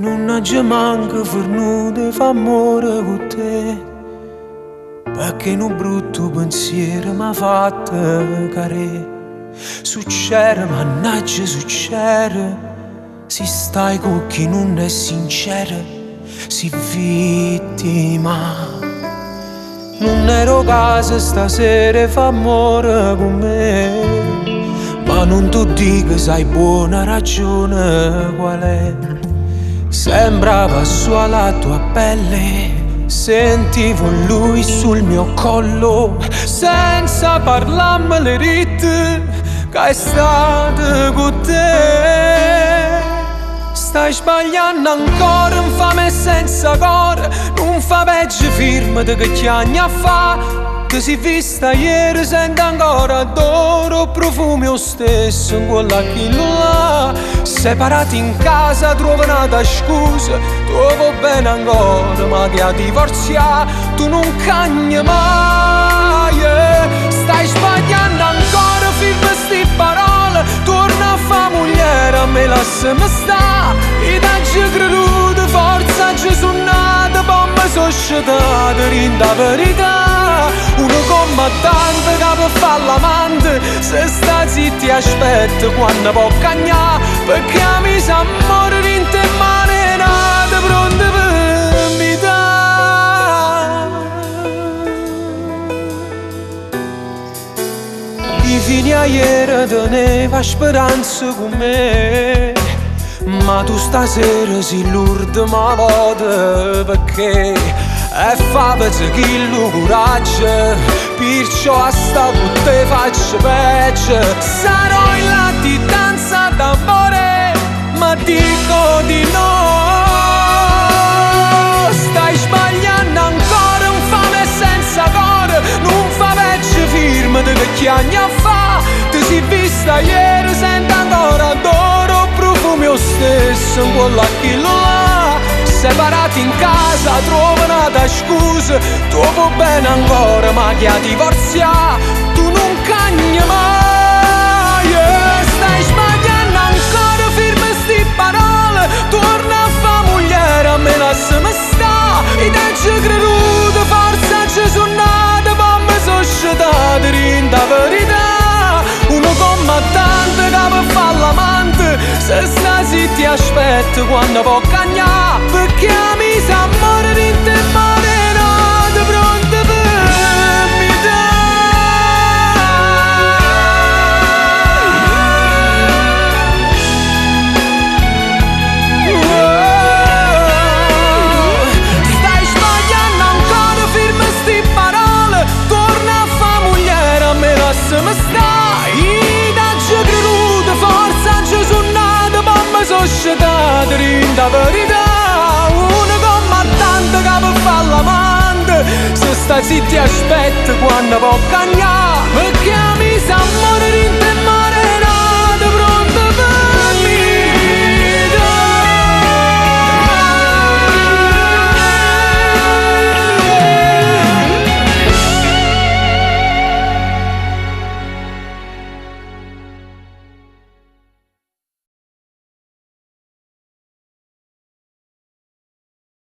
Nun aggio manco fernuto 'e fa ammore cu te. Pecché nu brutto pensiero m'ha fatto carè. Succere, mannaggia, succere. Si stai cu chi nun è sincero, si vittima. Nun era 'o caso stasera 'e fa ammore cu me. Ma nun t'o dico, sai buono 'a ragione qual è. Sembrava sulla tua pelle. Sentivo lui sul mio collo. Senza parlarmi l'hê ditto ca è stato cu te. Stai sbagliando ancora, infame e senza core. Nun fa peggio firma che chiagna a fa. Ti si vista ieri, sento ancora addore, 'o profumo è 'o stesso, 'ncuollo a chillo là. Separati in casa, truov n'ata scusa. Tu 'o vuò bene ancora, ma che a divorzià tu nun cagne maje. Stai sbagliando ancora, firma sti parole. Torna a fa mugliera, a me lassame sta. I' t'aggio creduto, forse aggio sunnato, po' me so scetato dint' 'a verità. Uno comme a tante ca pe fa l'amante se sta zitto e aspetta quanno po' cagnà. Pecché ha miso ammore dint' 'e mane 'e n'ato pronto pe invità. I' fino a ieri tenevo 'a speranza cu me. Ma tu stasera si l'ultima volta pecché è faveze chillo coraggio. Perciò a sta cu te faccio peggio. Sarò in latitanza d'amore, ma dico di no. Stai sbagliando ancora, infame e senza core. Nun fa peggio firma che chiagna a fa. Ti si vista ieri, sento ancora addore, 'o profumo è 'o stesso, 'ncuollo a chillo là. Separati in casa, truov n'ata scusa. Tu 'o vuò bene ancora, ma chi a divorzià tu nun cagne maje. Stai sbagliando ancora, firma sti parole. Torna a fa mugliera, a me lassame sta. I' t'aggio creduto, forse aggio sunnato, po' me so scetato dint' 'a verità. Uno comme a tante ca pe fa l'amante se sta zitto e aspetta quanno po' cagnà. Pecché ha miso ammore dint' 'e mane 'e n'ato pronto pe invità. Stai sbagliando ancora, firma sti parole. Torna a fa mugliera, a me lassame sta. I' t'aggio creduto, forse aggio sunnato, po' me so scetato dint' 'a verità. Uno comme a tante ca pe fa l'amante se sta zitto e aspetta quanno po' cagnà. Pecché ha miso ammore dint'